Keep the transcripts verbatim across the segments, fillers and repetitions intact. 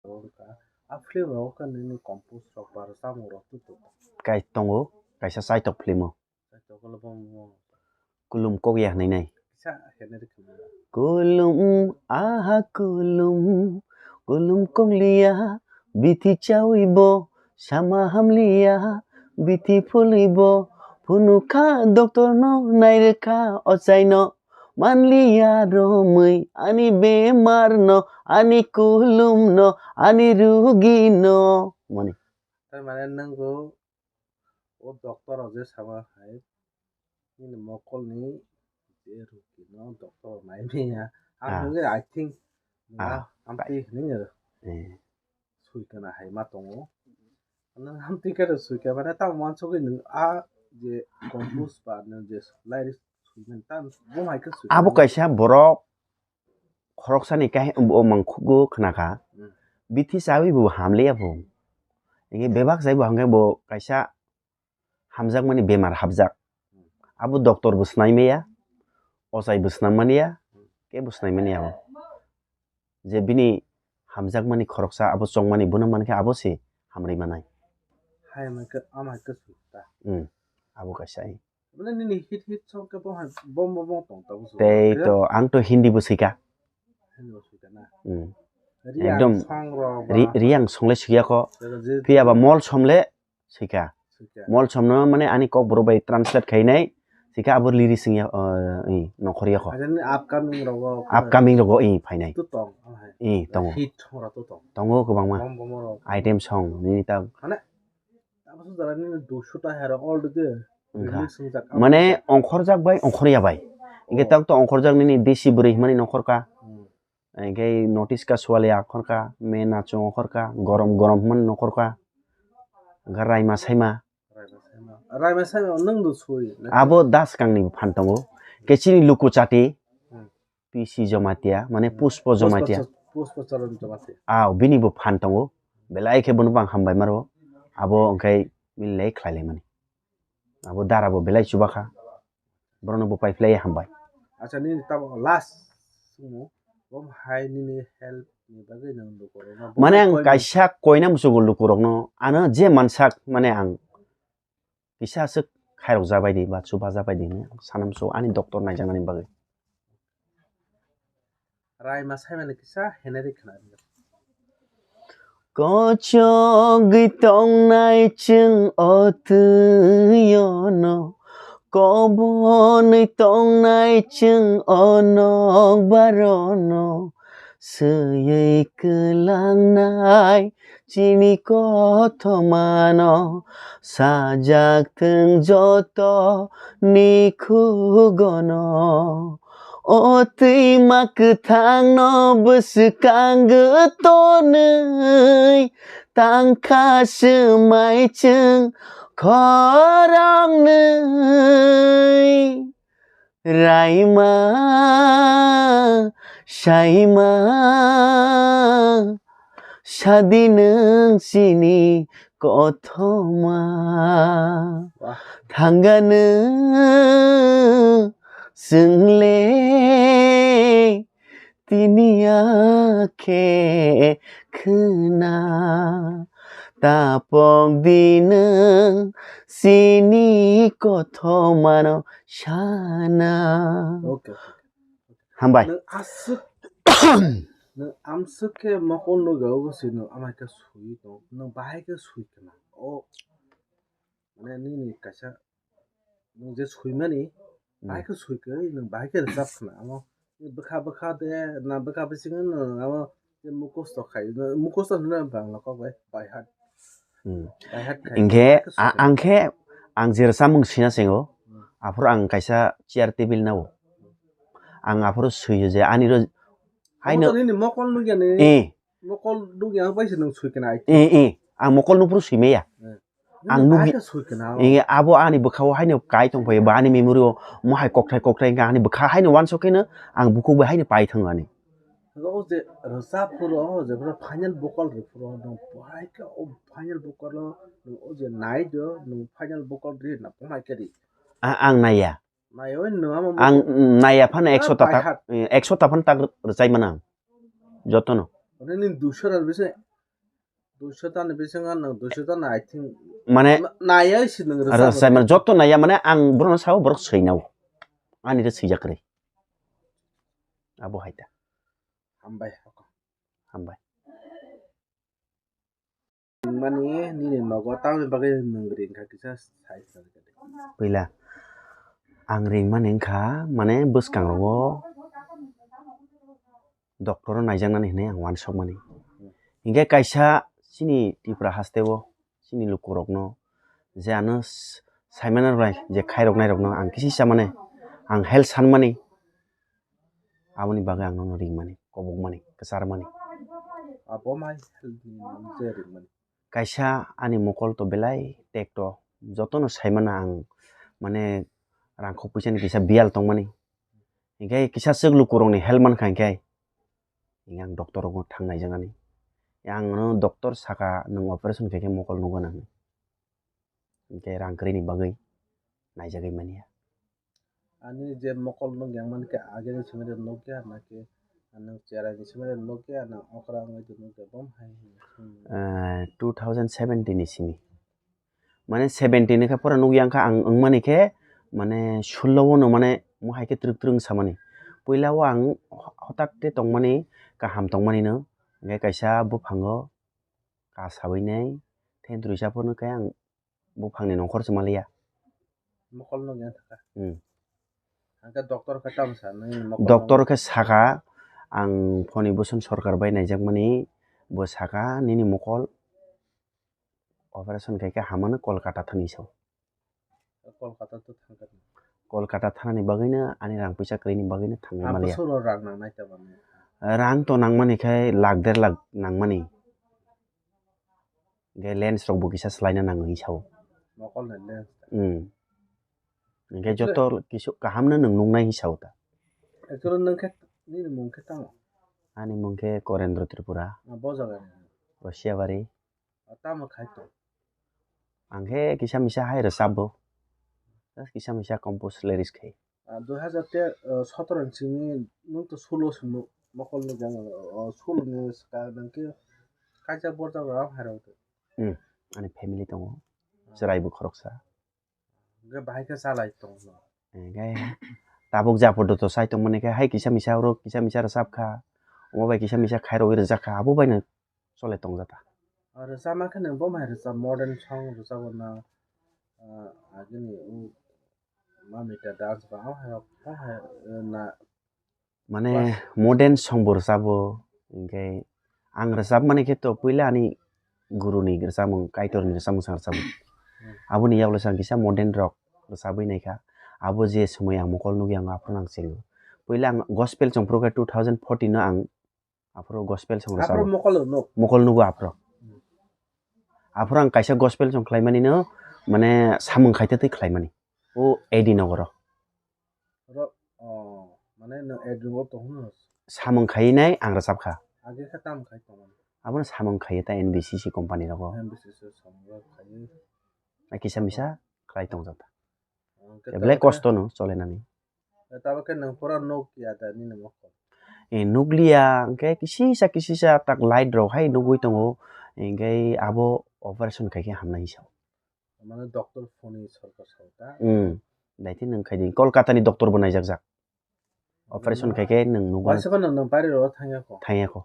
Wngkha. A film rogo khe nini compose rok ba rwchapmung rok twi tong. Kai tongo, kaisa chaitok film o. Chaitok le bo mo. Kulum kok ya hinwi nai. Kisa henari khum. Kulum aha kulum, kulum kok liya, bithi chawi bo, sama hamliya, bithi phulwi bo, phunukha doctor no nairwkha ochai no. Manliya romwi ani bemar no, ani kulum no, ani rugi no. Mani. Tar mane nwng bo o doctor rok je sama hai nini mokol ni je rugi no doctor rok nai manya. Ang Ah. Hwnwi I think Ah. Amtwi hwnwi. Eh. Sui kana hai ma tongo. Nang hamtwi khe sui khe mane tamo uansugwi nwng a je compose ba nwng je lyrics sui mani tamo bo hai khe sui. Abo kaisa borok khoroksani kahi-, o mangkhugo khna kha. Hmm. Bithi chawi bo hamliya bo. Inge bebak chai bo hwnkhe bo kaisa hamjakmani bemar hapjak. Abo doctor bo swnai maya, ochai bo swnam mani ya, kebo swnai mani ya abo. Je bini hamjakmani khoroksa abo chongmani bono mankhe abo se hamrwi manai. Hai mankhe, ama hai khe sukta. Hmm. Abo kaisa ai. Mane nini hit hit song khe bo hai bom bom bom tong tabuk sukta. Tei to, ang to Hindi bo swika. Hindi bo swika na. Hmm. Ekdom Ri-, Riyang song le swikya kho. Phiya ba mol som le swikha. Swikha. Mol somno mane ani kok boro bai translate khainai swikha abo lyrics wngya, o, i, nongkhor ya kho. Upcoming rogo. Upcoming rogo, i, phainai. Tu tong, hai. I, tongo. Hit song rok tu tong. Tongo kwbangma. Bom bom rok. Item song, nini ta. Mane, abo su jara nini dusu ta hero already. Wngkha. Release wngjak. Mane, ongkhorjak bai, ongkhorya bai. Inke tak to ongkhorjak nini desi bwrwi himani nongkhor ka. Hmm. Hingke notice ka suwali akhor ka, me nacho akhor ka, gorom gorom hwnmani nokhor ka, hingke raima saima. Raima saima, raima saima nwng do sui, na? Abo das kangni phan tongo. Kechini luku chati, Hmm. P C Jomatia, mane Hmm. Puspo Jomatia. Puspo Cha-, Puspo Charan Jomatia. Aw, bini bo phan tongo. Belai khe bono bang hambai maro. Abo hingke milai khlai lai mani. Abo dara bo belai chuba kha. Borokno bo pai phlai hambai. Acha, nini tamo last songmung, bom hai nini help ni bagwi nang lukurokno mane ang kaisa koina muchugo lukurokno ano je mansak mane ang kisa aswk khairok jabai di ba chuba jabai di hinwi ang sana muchugo ani doctor naijaknani bagwi. Raima saimani kisa heneri khna. Kochogwi tongnai chwng o twi-o no, kobonwi tongnai chwng o nokbar-o no, swiwi kwlangnai chini kothoma no, sajak thwng joto ni khugo no. O twima kwthangno bwswkang tonwi tangkha swmai chwng khoroknwi. Raima, saima, sadi nwng chini kothoma. Wah. Thangano chwng le tini ya khe khwna. Tapok di nwng chini kothomano sana. Okay, okay, okay. Hambai. Nwng aswk, nwng amswk khe mokol nugwi obo se nwng amai khe sui tong. Nwng bahai khe sui khwna. O, mane nini kaisa nwng je suimani, Hmm. Bahai khe sui khe nwng bahai khe rwchap khwna. Amo bwkha bwkha de, na bwkha bisingo nwng amo je mukhusto khai, mukhusto hwnwi Bangla kok bai, by heart. Hmm. By heart khai. Hingkhe bahai khe sui a-, khe. Ang khe, ang je rwchapmung sina singo, Hmm. Aphuru ang kaisa chair table nao. Ang aphuru suiyo je ani ro-, haino Amo to nini mokol nugya ni. Eh. Mokol nugya ang bai se nwng sui khwna ai. Eh, eh. Ang mokol nupru sui maya. Eh. Ang nugya. Abo ani bwkha o haino kai tong phaio, ba ani memory o mohai kokthai kokthai wngkha, ani bwkha haino uansuk khe no ang bukhuk bai haino pai thango ani. O je rwchap phuru, o je phuru final vocal rw phuru, nwng bahai khe o final vocal o nwng o je nai do, nwng final vocal rw na bahai khe ri. A-, ang naiya. Naiya, nwng amo ang, mm, naiya phano ekso ta, ekso ta phano tak rwchai mano ang. Jotono. Ore nini dusra rw bise Duiso tani bisingo nwng duiso tani, I think, mane, na-, naiya si nwng rwchapmani. Rwchapmani joto naiya, mane ang borokno sao, borok swinao. Ani rw swijak kwrwi. Abo hai ta. Hambai. Hambai. Ringmani nini nogo tamni bagwi nwng ringkha kisa sai. Puila ang ringmani wngkha, mane bwskangrogo doctor o naijaknani hinwi ang uansukmani. Hinkhe kaisa chini Tripura hasteo chini lukurokno je ano s-, saimano rwnai, je khairoknairokno ang kisi chamani, ang help sanmani, aboni bagwi ang nono ringmani, kobokmani, kwcharmani. Abo mai help ni je ringmani. Kaisa ani mokol to belai tekto, jotono saimano ang, mane, rangkhok puisani kisa biyal tongmani. Hinkhe kisa swk lukurokni help mankha hinkhe, hinkhe ang doctor rogo thang naijaknani. Ang no doctor saka, "Nwng operation khaikhe mokol nukgana," hinwi. Hinkhe rang kwrwini bagwi naijagwi manya. Ani je mokol nuk yang mankhe ageni simi de nukya, naki nwng cherai ni simi de nukya, na okra wngwi de nukya, bom hai hinwi. Eh, two thousand seventeen ni simi. Mane seventeen ni khe pura nukya wngkha ang, wngmani khe mane sullo o no mane mo hai khe twrwk twrwk wng samani. Puila o ang hotak khe tongmani, kaham tongmani no, hinkhe kaisa buphango ka sawi nai, thentwrwi sa phano khe ang buphangni nongkhor se maliya. Mokol no yang thaka. Hmm. Hangke doctor khe tamo sa nini mokol? Doctor no khe saka, ang phone ni bwswng sorkar bai naijakmani, bo saka nini mokol operation khaikhe hamano Kolkata thani sao. Kolkata to thangkha. Kolkata thanani bagwino ani rang puisa kwrwini bagwino thangwi maliya. Rang to nangmani khe lakh der lakh nangmani. Hinkhe lens rok bo kisa swlaina nango hinwi sao. Mokol ni lens. Hmm. Hinkhe joto kisu kaham no nwng nuknai hinwi sao ta. Actually nwng khe nini mung khe tamo? Ani mung khe Korendro Tripura. Ah, bo jaga ni? Rosiabari. Ah, tamo khai tong? Ang khe kisa misa hai rwchap bo. Just kisa misa compose lyrics khai. Ah, dui hazar te, ah, sotoro ni simi nwng to sulo se nwng mokol ni jang, ah, sulo ni swkang nwng khe kaisa borjak rok hai rok. Hmm, ani family tongo. Ah. Chwrai bo khoroksa. Hwnkhe bahai khe chalai tongno. Hwnkhe tabuk japhudo to sai tongmani khe hai kisa misa oro kisa misa rwchap kha. Omo bai kisa misa khairogwi rwjak kha, abo baino chole tongjak kha. O rwchapma khe nwng bo mai rwchap modern song rwchapna, ah, agini o Mamita dance ba o hai rok o hai, eh, na Mane modern song bo rwchabo, hinkhe ang rwchapmani khe to puila ani guruni rwchapmung, Kaitorni rwchapmung sa rwchabo. Hmm. Aboni yagulo se ang kisa modern rok rwchabwi naikha. Abo je swmai ang mokol nukya ang aphuru nang singo. Puila ang gospel chong phuru khe two thousand fourteen no ang aphuru gospel song rwchabo. Aphuru mokol nuk? Mokol nugo aphuru. Hmm. Aphuru ang kaisa gospel song khlaimani no, mane samung khaitwi twi khlaimani. O A D nogoro. Ro-, oh, mane nwng A D room o tong hwnwi? Samung khaiwi nai ang rwchap kha. Age khe tamo khai tongmani? Abono samung khaiwi ta N B C C company rogo. N B C C samung rok khaiwi. Na kisa misa khlai tongjak ta. Oh, khe belai tabuk khe kosto no cholenani. Khe tabuk khe nwng pura nuk ya da nini mokol? Eh, nukliya, hwnkhe kisisa kisisa tak light rok hai nugwi tongo. Hinkhe abo operation khaikhe hamnai hinwi sao. Mane doctor phone ni sorkar sao ta? Hmm. Daiti nwng khai di. Kolkata ni doctor bo naijakjak. Operation khai khe nwng nukgo. Waisa phano nwng bari rw thangya kho? Thangya kho.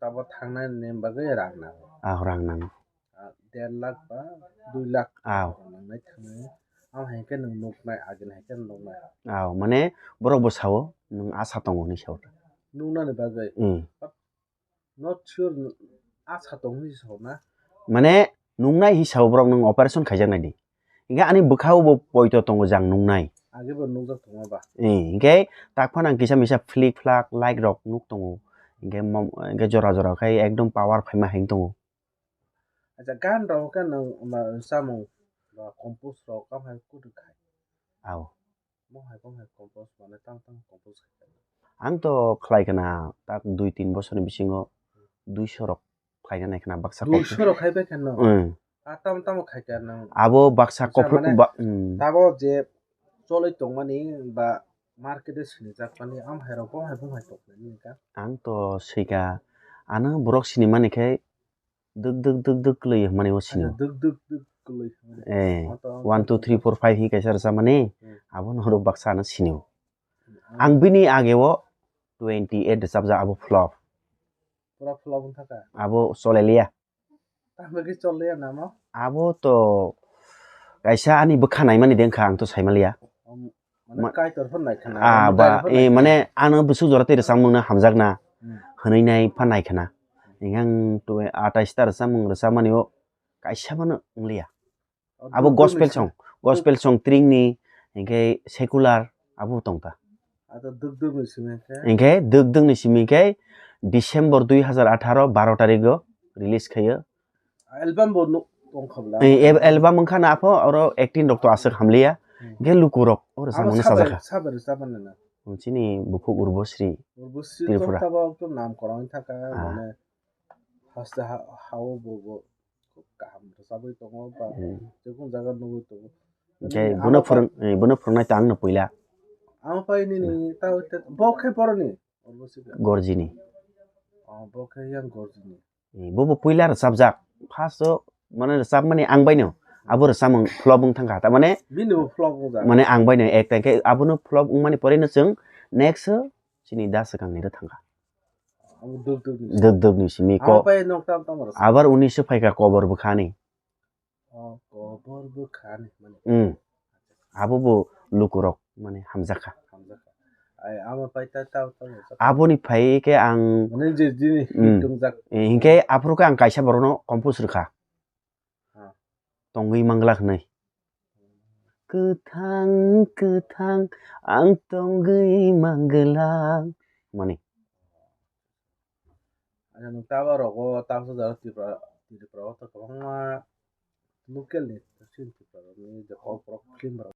Tabo thangnai ni bagwi rang nango. Ah, rang nango. Ah, der lakh ba dui lakh. Ah. Nangnai thangnai. Am hai khe nwng nuknai, agini hai khe nuknai. Ah, mane borok bo sao nwng asa tongo hinwi sao. Nuknani bagwi? Hmm. Not sure, asa tong hinwi sao na? Mane nuknai hinwi sao borok nwng operation khaijak nai di. Hinkhe ani bwkhao bo poito tongo jang nuknai. Age bo nukjak tongo ba? Eh, hinkhe tak phano ang kisa misa flick flak light rok nuk tongo. Hinkhe mo-, hinkhe jora jora khai ekdom power phaima hai tongo. Acha, gan rok khe nwng ma, chamung ba compose rok kam hai kutu khai? Ao. Bo hai, bo hai compose mane tamo tamo compose khai kha. Ang to khlai khna tak dui tin bosorni bisingo duiso rok khlaina nai khna baksa compose. Duiso rok khai bai khna? Hmm. Ah, tamo tamo khai kha nang? Abo baksa acha, kophrok mane ba, hmm. Tabo je choloi tongmani ba market o sinijak mani, am hai rok bo hai bo hai tong nai nini kha? Ang to swika, ano borok sinimani khe Duk duk duk duk kwlwi hwnmani o sini. Acha, duk duk duk kwlwi hwnmani. Eh, one two three four five hi kaisa rwchapmani, hmm, abono oro baksa ano sini o. Hmm. Ang bini age o twenty eight rwchapjak, abo flop. Pura flop wngkha ka? Abo choleliya. Tamo khe choleliya namo? Abo to kaisa ani bwkha naimani de wngkha, ang to saimaliya. Om, mane ma-, kaitor phan nai khana, ah, ba, direct phan eh, nai khana. Mane ano bwswk jora tei rwchapmung no hamjakna, hmm, hwnwi nai phan nai khana. Hinkhe ang to atais ta rwchapmung rwchapmani o kaisa phano wngliya. Abo gospel song, gospel song tring ni, hinkhe secular abo tong ta. Ado duk duk ni simi khe? Hinkhe duk duk ni simi khe December dui hazar atharo baro tarik o release khayo. Album bo nuk tong kha bla? Eh, al-, album wngkha na apho, oro acting rok to aswk hamliya. Hmm. Hinkhe luku rok oro abo samung no sabe, sajak kha. Sabe rwchapmani na? Chini buphuk Urbosri. Urbosri Tripura. Tong tabo ekdom nam kwrwng thaka, ah, mane haste ha-, hao bo bo. Khub kaham rwchabwi tongo ba, hmm, jekun jaga nugwi tongo. Hinkhe nini bono ama phwrwng-, eh, bono phwrwngnai ta wngno puila. Ama pai nini, hmm, ta, ta, bo khe boroni? Gorjini. Oh, bo khe yang Gorjini. Eh, bo bo puila rwchapjak. First o, mane rwchapmani ang baino. Abo rwchapmung flop wng thangkha. Tamane, bini bo flop wngjak. Mane ang baino ek ta khe abono flop wngmani poreno chwng next o chini da swkangni rw thangkha. Abo duk duk ni. Duk duk ni simi ko. Abo pai nok tam tam rwsa. Abar unisho phaikha kobor bwkhani. Oh, kobor bwkhani mane. Hmm. Abo bo lukurok mane hamjakha. Hamjakha. Ai, abo pai ta tam tam rwsa. Aboni phai khe ang mane je jini, hmm, hitungjak. Eh, hinkhe aphuru khe ang kaisa borokno compose rwkha. Ha. Tongwi manglak hwnwi. Kwthang, kwthang, ang tongwi manglak. Mani. Acha, nwng tabo rogo, tabo jora Tripura, Tripura o to kwbangma local ni, chini Tripura ni je kokborok film rok.